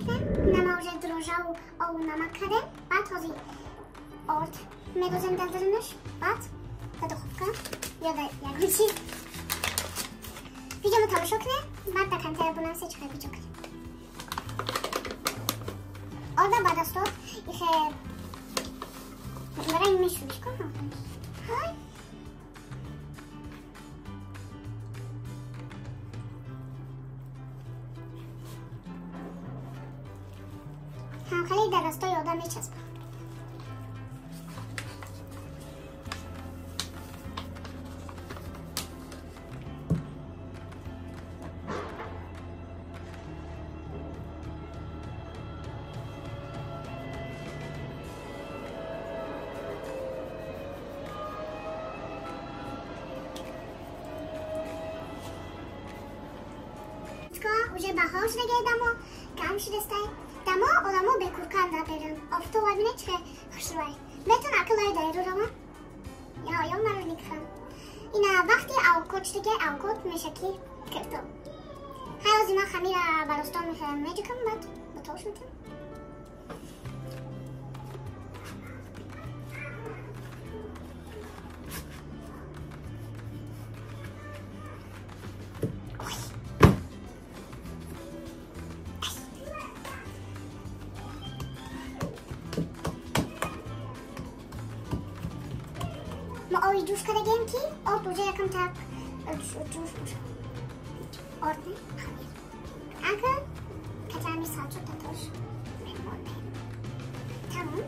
мекунем. Нама уже дрожжаву обу намак кардем. Баъд ҳозир орд медозем дар дарунаш. Баъд дар духовка ё дар ягон чиз. Видеомо тамошо кунем, баъд дар комментария бинависед чӣ хел видео кунем. Орда ба дасто ихе барои мешӯриш кун. Ҳай. Ҳам хеле дар дастои одам мечаспад. Уже баҳор шудагай, дамо гарм шудастай. Дамо одамо бекуркан берун. Офтоб бибине чӣ хушрӯй. Метон акылай дайру равам. Я ё марӯ кифам. Ина вақти авкот шудагай, авкот меша ки кирто. Ҳай ози ман хамира баростон мехӯрам, меҷукам, баъд ба тош метам. Мо оби ҷӯш кардагем ки орд уже якам так ҷӯш боша. Орд не хамир. Ака качами салчук татош мемонем. Тамом.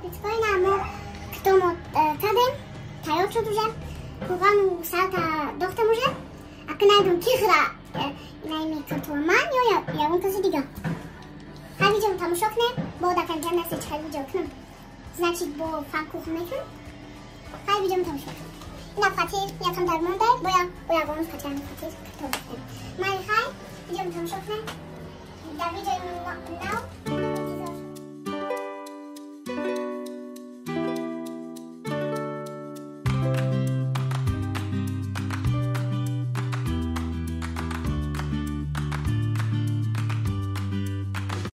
Ина мо китомо кардем, тайёр шуд уже. Кургану саата дохтем уже. Ака найдум ки хӯра инаими киртуа, ман ё ягон каси дига. Ҳар видео тамошо кунем, бо даканҷа насе чӣ хел видео кунам. Значит, бо фанкух мекунам. Ҳар видео тамошо кунем. Ина фатир якам дар мондай, боя боя ягон фатир фатир киртуа. Майли, хай, видео тамошо кунем.